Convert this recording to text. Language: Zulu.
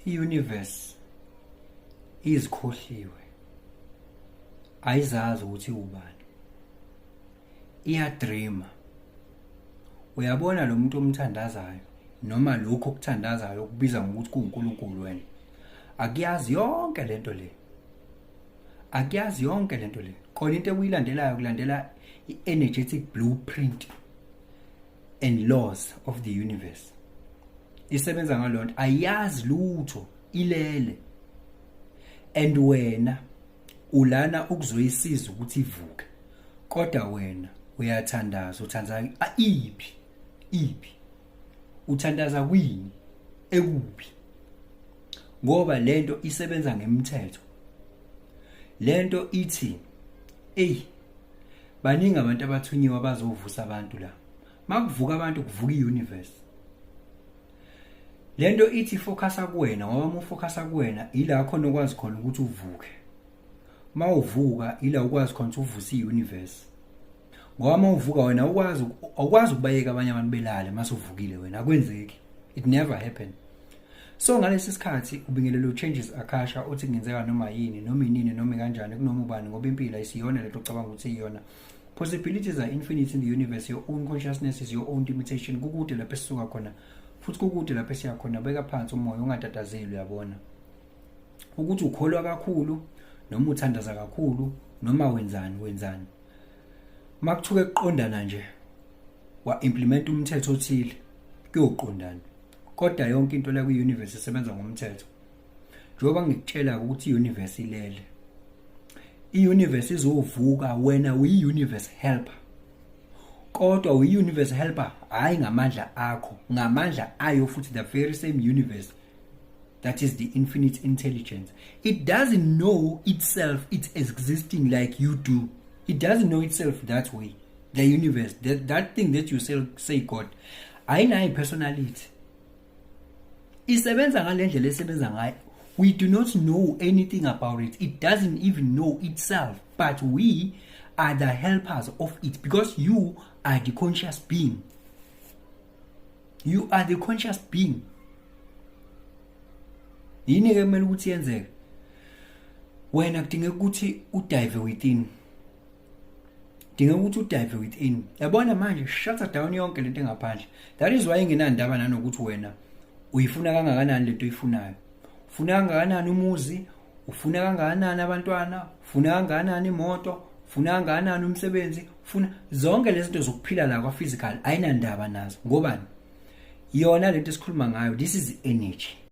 I-universe izikhohliwe, ayizazi ukuthi ubani, iyadreama. Uyabona, lo muntu omthandazayo noma lokhu okuthandazayo okubiza ngokuthi kuwuNkulunkulu wena, akuyazi yonke lento le, akuyazi yonke lento le. Khona into ekuyilandelayo, kulandela i-energetic blueprint and laws of the universe. Isebenza ngalonto, ayiyazi lutho, ilele, and wena ulana ukuzoyisiza ukuthi ivuke. Kodwa wena uyathandaza, uthandaza iphi? Iphi? Uthandaza kwini? Ekuphi? Ngoba lento isebenza ngemthetho. Lento ithi, ey, baningi abantu abathunyiwe abazovusa abantu la. Makuvuka abantu, kuvuka iuniverse. Lento ithi focusa kuwena, ngoba uma ufocusa kuwena, ila khona okwazi khona ukuthi uvuke. Mawuvuka, ila ukwazi khona ukuthi uvuse iuniverse, ngoba mawuvuka wena ukwazi, awukwazi ukubayeka abanye abantu belale mase uvukile wena. Akwenzeki, it never happen. So ngalesi sikhathi ubingelelo Changes Akasha uthi kungenzeka noma yini, noma inini, noma kanjani, kunoma ubani, ngoba impilo ayisiyona lento ocabanga ukuthi iyona. Possibilities are infinite in the universe. Your own consciousness is your own limitation. Kukude lapho esisuka khona, futhi kukude lapho esiya khona. Beka phansi umoya, ungatatazeli. Uyabona ukuthi ukholwa kakhulu noma uthandaza kakhulu noma wenzani wenzani, makuthuke kuqondana nje, wa implement umthetho othile, kuyoqondana. Kodwa yonke into la kwi-universe isebenza ngomthetho. Njengoba ngikutshela ukuthi i-universe ilele, i-universe izovuka. Wena uyi-universe helper, kodwa uyi-universe helper hayi ngamandla akho, ngamandla ayo futhi, the very same universe that is the infinite intelligence. It doesn't know itself it's existing like you do. It doesn't know itself that way. The universe, that thing that you say God, ayinayo personality. Isebenza ngalendlela esebenza ngayo. We do not know anything about it. It doesn't even know itself, but we are the helpers of it, because you are the conscious being. You are the conscious being. Yini ke kumele ukuthi yenzeke? Wena kudingeka ukuthi udive within, dinga ukuthi udive within. Yabona manje, shut down yonke lento engaphandle. That is why ingenandaba nanokuthi wena uyifuna kangakanani lento oyifunayo, ufuna kangakanani umuzi, ufuna kangakanani abantwana, ufuna kangakanani imoto, ufuna kangakanani umsebenzi, ufuna zonke lezi zinto zokuphila la kwa physical. Ayinandaba nazo. Ngobani? Yona lento esikhuluma ngayo, this is energy.